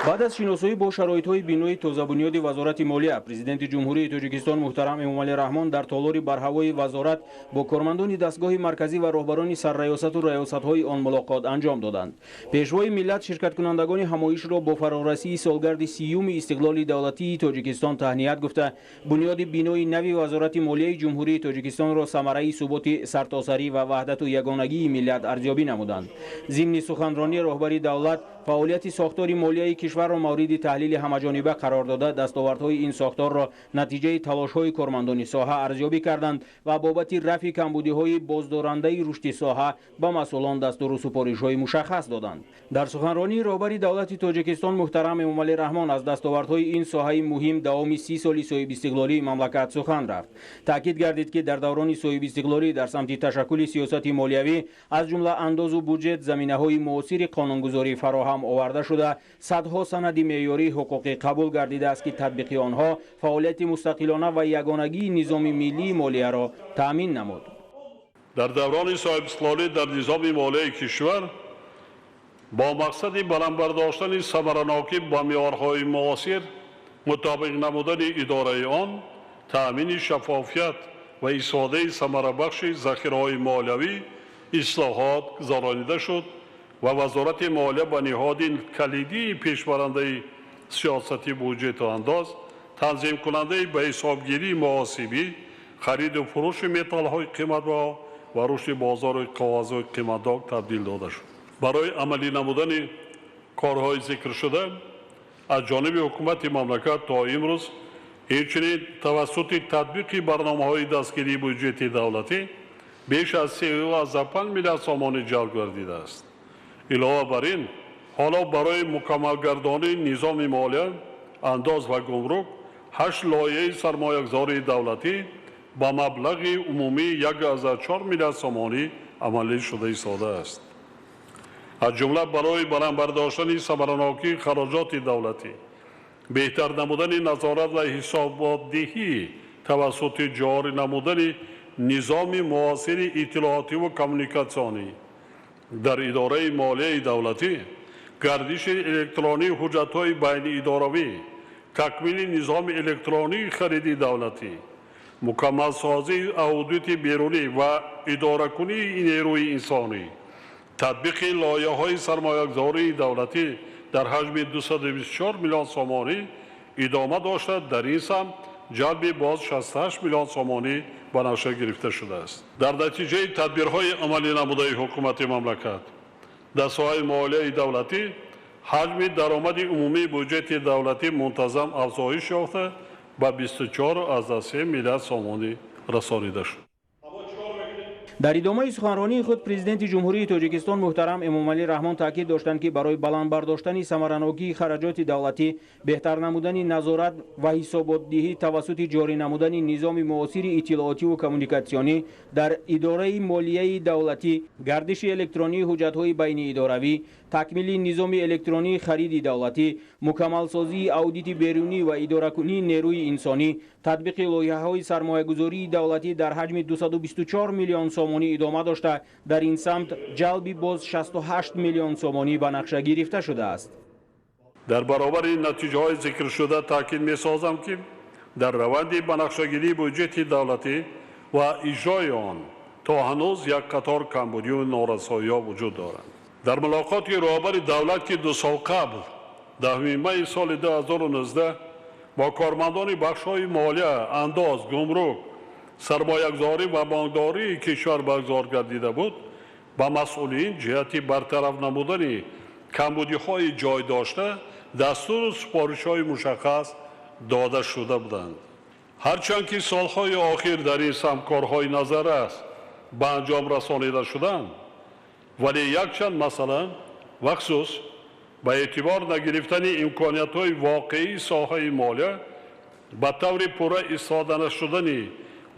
Баъд аз шиносоӣ бо шароитҳои бинои тозабунёди Вазорати молия, Президенти Ҷумҳурии Тоҷикистон муҳтарам Эмомалӣ Раҳмон дар толори барҳавои вазорат бо кормандони дастгоҳи марказӣ ва роҳбарони сарраёсату раёсатҳои он мулоқот анҷом доданд. Пешвои миллат ширкаткунандагони ҳамоишро бо фарорасии солгарди 30-юми истиқлоли давлатии Тоҷикистон таҳният гуфта, бунёди бинои нави Вазорати молияи Ҷумҳурии Тоҷикистонро самараи суботи сартосарӣ ва ваҳдату ягонагии миллат арзёбӣ намуданд. Зимни суханронии роҳбари давлат фаъолияти сохтори молияи кишварро мавриди таҳлили ҳамаҷониба қарор дода, дастовардҳои ин сохторро натиҷаи талошҳои кормандони соҳа арзёбӣ карданд ва бобати рафъи камбудиҳои боздорандаи рушди соҳа ба масъулон дастуру супоришҳои мушаххас доданд. Дар суханронии роҳбари давлати Тоҷикистон муҳтарам Эмомалӣ Раҳмон аз дастовардҳои ин соҳаи муҳим давоми 30 соли соҳибистиқлолии мамлакат сухан рафт. Таъкид гардид, ки дар даврони соҳибистиқлолӣ дар самти ташаккули сиёсати молиявӣ, аз ҷумла андозу буҷет, заминаҳои муосири қонунгузорӣ фароҳам оварда шуда, садҳо санади меъёрии ҳуқуқӣ қабул гардидааст, ки татбиқи онҳо фаъолияти мустақилона ва ягонагии низоми миллии молияро таъмин намуд. Дар даврони соҳибистиқлолӣ дар низоми молияи кишвар бо мақсади баланд бардоштани самаранокӣ ба меъёрҳои муосир, мутобиқ намудани идораи он, таъмини шаффофият ва истифодаи самарабахши захираҳои молиявӣ ислоҳот гузаронида шуд ва Вазорати молия ба ниҳоди калидии пешбарандаи сиёсати буҷету андоз, танзимкунандаи ба ҳисобгирии муҳосибӣ, хариду фурӯши металлҳои қиматбаҳо ва рушди бозори коғазҳои қиматдор табдил дода шуд. Барои амалӣ намудани корҳои зикршуда аз ҷониби ҳукумати мамлакат то имрӯз, инчунин тавассути татбиқи барномаҳои дастгирии буҷети давлатӣ беш аз 3,5 миллиард сомонӣ ҷалб гардидааст. Илова бар ин, ҳоло барои мукаммалгардонии низоми молия, андоз ва гумрук 8 лоиҳаи сармоягузории давлатӣ ба маблағи умумии 1,4 миллиард сомонӣ амалӣ шуда истодааст. Аз ҷумла барои баланд бардоштани самаранокии хароҷоти давлатӣ, беҳтар намудани назорат ва ҳисоботдиҳӣ тавассути ҷорӣ намудани низоми муосири иттилоотиву коммуникатсионӣ дар идораи молияи давлатӣ, гардиши электронии ҳуҷҷатҳои байниидоравӣ, такмили низоми электронии хариди давлатӣ, мукаммалсозии аудити берунӣ ва идоракунии нерӯи инсонӣ, татбиқи лоиҳаҳои сармоягузории давлатӣ дар ҳаҷми 224 миллион сомонӣ идома дошта, дар ин самт ҷалби боз 68 миллион сомонӣ ба нақша гирифта шудааст. Дар натиҷаи тадбирҳои амалӣ намудаи ҳукумати мамлакат дар соҳаи молияи давлатӣ ҳаҷми даромади умумии буҷети давлатӣ мунтазам афзоиш ёфта, ба 24,3 миллиард сомонӣ расонида шуд. Дар идомаи суханронии худ Президенти Ҷумҳурии Тоҷикистон муҳтарам Эмомалӣ Раҳмон таъкид доштанд, ки барои баланд бардоштани самаранокии хараҷоти давлатӣ, беҳтар намудани назорат ва ҳисоботдиҳӣ тавассути ҷорӣ намудани низоми муосири иттилоотиву коммуникатсионӣ дар идораи молияи давлатӣ, гардиши электронии ҳуҷҷатҳои байниидоравӣ, такмили низоми электронии хариди давлатӣ, мукаммалсозии аудити берунӣ ва идоракунии нерӯи инсонӣ, татбиқи лоиҳаҳои сармоягузории давлатӣ дар ҳаҷми 224 миллион сомонӣ идома дошта, дар ин самт ҷалби боз 68 миллион сомонӣ ба нақша гирифта шудааст. Дар баробари натиҷаҳои зикршуда таъкид месозам, ки дар раванди ба нақшагирии буҷети давлатӣ ва иҷрои он то ҳанӯз як қатор камбудию норасоиҳо вуҷуд доранд. Дар мулоқоти роҳбари давлат, ки 2 сол қабл, 10 майи соли 2019, бо кормандони бахшҳои молия, андоз, гумрук, сармоягузорӣ ва бонкдории кишвар баргузор гардида буд, ба масъулин ҷиҳати бартараф намудани камбудиҳои ҷой дошта дастуру супоришҳои мушаххас дода шуда буданд. Ҳарчанд ки солҳои охир дар ин самт корҳои назаррас ба анҷом расонида шуданд, вале якчанд масъала, бахусус ба эътибор нагирифтани имкониятҳои воқеии соҳаи молия, ба таври пурра истифода нашудани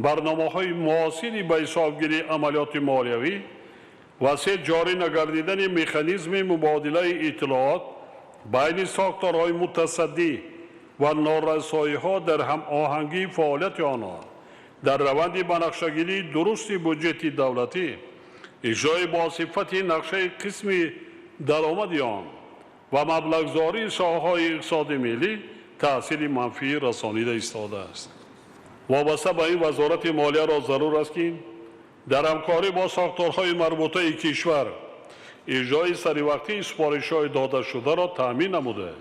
барномаҳои муосири ба ҳисобгирии амалиёти молиявӣ ва се ҷорӣ нагардидани механизми мубодилаи иттилоот байни сохторҳои мутасаддӣ ва норасоиҳо дар ҳамоҳангии фаъолияти онҳо дар раванди ба нақшагирии дурусти буҷети давлатӣ, иҷрои босифати нақшаи қисми даромади он Ва маблағгузории соҳаҳои иқтисоди миллӣ таъсири манфӣ расонида истодааст. Вобаста ба ин, Вазорати молияро зарур аст, ки дар ҳамкорӣ бо сохторҳои марбутаи кишвар иҷрои саривақтии супоришҳои додашударо таъмин намуда,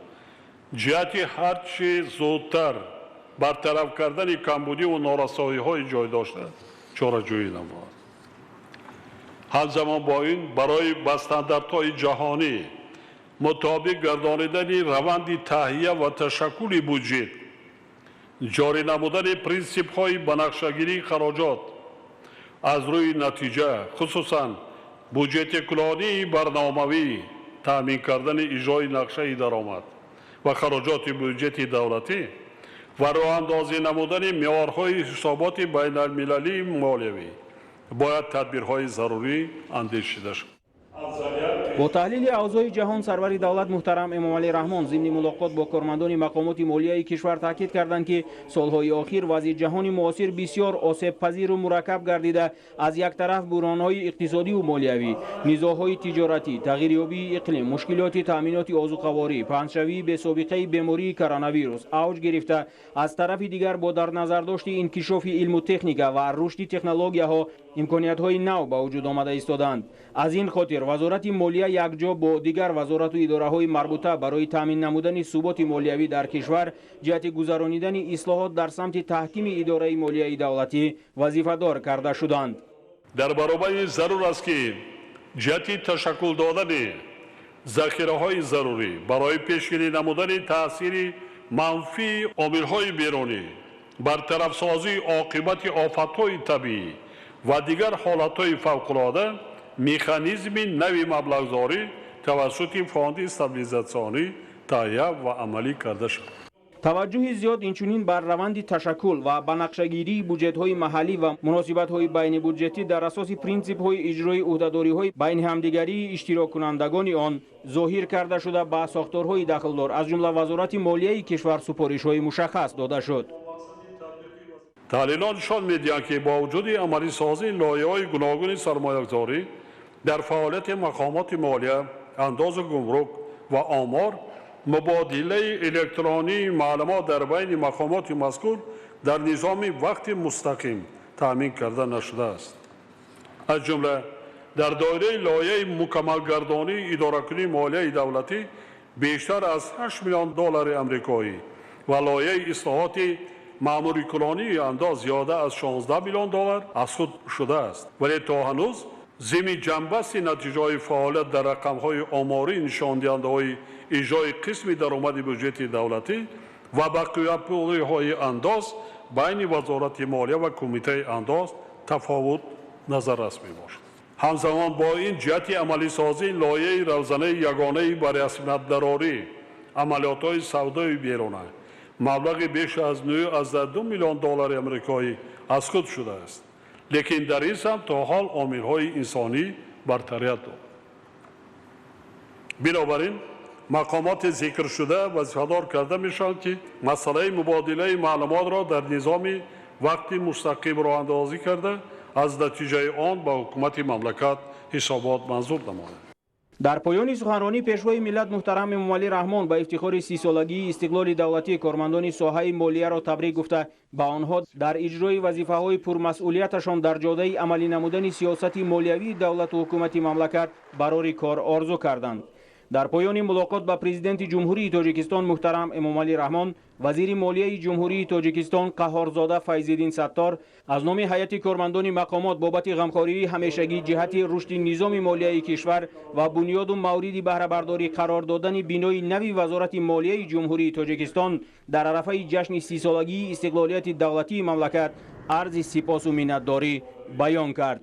ҷиҳати ҳарчи зудтар бартараф кардани камбудиву норасоиҳои ҷой дошта чораҷӯӣ намояд. Ҳамзамон бо ин, барои ба стандартҳои ҷаҳонӣ мутобиқ гардонидани раванди таҳия ва ташаккули буҷет, ҷорӣ намудани принсипҳои банақшагирии хароҷот аз рӯи натиҷа, хусусан буҷетикунонии барномавӣ, таъмин кардани иҷрои нақшаи даромад ва хароҷоти буҷети давлатӣ ва роҳандозӣ намудани меъёрҳои ҳисоботи байналмилалии молиявӣ бояд тадбирҳои зарурӣ андешида шавад. Бо таҳлили авзои ҷаҳон, сарвари давлат муҳтарам Эмомалӣ Раҳмон зимни мулоқот бо кормандони мақомоти молияи кишвар таъкид карданд, ки солҳои охир вазъи ҷаҳони муосир бисёр осебпазиру мураккаб гардида, аз як тараф буҳронҳои иқтисодиву молиявӣ, низоъҳои тиҷоратӣ, тағйирёбии иқлим, мушкилоти таъминоти озуқаворӣ, паҳншавии бесобиқаи бемории коронавирус авҷ гирифта, аз тарафи дигар бо дар назардошти инкишофи илму техника ва рушди технологияҳо имкониятҳои нав ба вуҷуд омада истодаанд. Аз ин хотир Вазорати молия якҷо бо дигар вазорату идораҳои марбута барои таъмин намудани суботи молиявӣ дар кишвар ҷиҳати гузаронидани ислоҳот дар самти таҳкими идораи молияи давлатӣ вазифадор карда шуданд. Дар баробари зарур аст, ки ҷиҳати ташаккул додани захираҳои зарурӣ барои пешгирӣ намудани таъсири манфии омилҳои берунӣ, бартарафсозии оқибати офатҳои табиӣ ва дигар ҳолатҳои фавқулода механизми нави маблағгузорӣ тавассути фонди стабилизатсионӣ таҳия ва амалӣ карда шавад. Таваҷҷӯҳи зиёд инчунин бар раванди ташаккул ва банақшагирии буҷетҳои маҳаллӣ ва муносибатҳои байнибуҷетӣ дар асоси принсипҳои иҷрои ӯҳдадориҳои байни ҳамдигарии иштироккунандагони он зоҳир карда шуда, ба сохторҳои дахлдор, аз ҷумла Вазорати молияи кишвар, супоришҳои мушаххас дода шуд. Таҳлилот нишон медиҳанд, ки бо вуҷуди амалисозии лоиҳаҳои гуногуни сармоягузорӣ дар фаъолияти мақомоти молия, андозу гумрук ва омор, мубодилаи электронии маълумот дар байни мақомоти мазкур дар низоми вақти мустақим таъмин карда нашудааст. Аз ҷумла дар доираи лоиҳаи мукаммалгардонии идоракунии молияи давлатӣ бештар аз 8 миллион доллари амрикоӣ ва лоиҳаи ислоҳоти маъмурикунонии андоз зиёда аз 16 миллион доллар аз худ шудааст, вале то ҳанӯз зимни ҷамъбасти натиҷаҳои фаъолият дар рақамҳои оморӣ, нишондиҳандаҳои иҷрои қисми даромади буҷети давлатӣ ва бақияпулиҳои андоз байни Вазорати молия ва Кумитаи андоз тафовут назаррас мебошад. Ҳамзамон бо ин, ҷиҳати амалисозии лоиҳаи равзанаи ягонаи барасмиятдарорӣ амалиётҳои савдои беруна маблағи беш аз 9,2 миллион доллари амрикоӣ аз худ шудааст, лекин дар ин самт то ҳол омилҳои инсонӣ бартарият дорад. Бинобар ин, мақомоти зикршуда вазифадор карда мешаванд, ки масъалаи мубодилаи маълумотро дар низоми вақти мустақим роҳандозӣ карда, аз натиҷаи он ба ҳукумати мамлакат ҳисобот манзур намоянд. Дар поёни суханронӣ Пешвои миллат муҳтарам Эмомалӣ Раҳмон ба ифтихори 30-солагии истиқлоли давлатӣ кормандони соҳаи молияро табрик гуфта, ба онҳо дар иҷрои вазифаҳои пурмасъулияташон дар ҷодаи амалӣ намудани сиёсати молиявии давлату ҳукумати мамлакат барори кор орзу карданд. Дар поёни мулоқот ба Президенти Ҷумҳурии Тоҷикистон муҳтарам Эмомалӣ Раҳмон вазири молияи Ҷумҳурии Тоҷикистон Қаҳҳорзода Файзиддин Саттор аз номи ҳайати кормандони мақомот бобати ғамхории ҳамешагӣ ҷиҳати рушди низоми молияи кишвар ва бунёду мавриди баҳрабардорӣ қарор додани бинои нави Вазорати молияи Ҷумҳурии Тоҷикистон дар арафаи ҷашни 30-солагии истиқлолияти давлатии мамлакат арзи сипосу миннатдорӣ баён кард.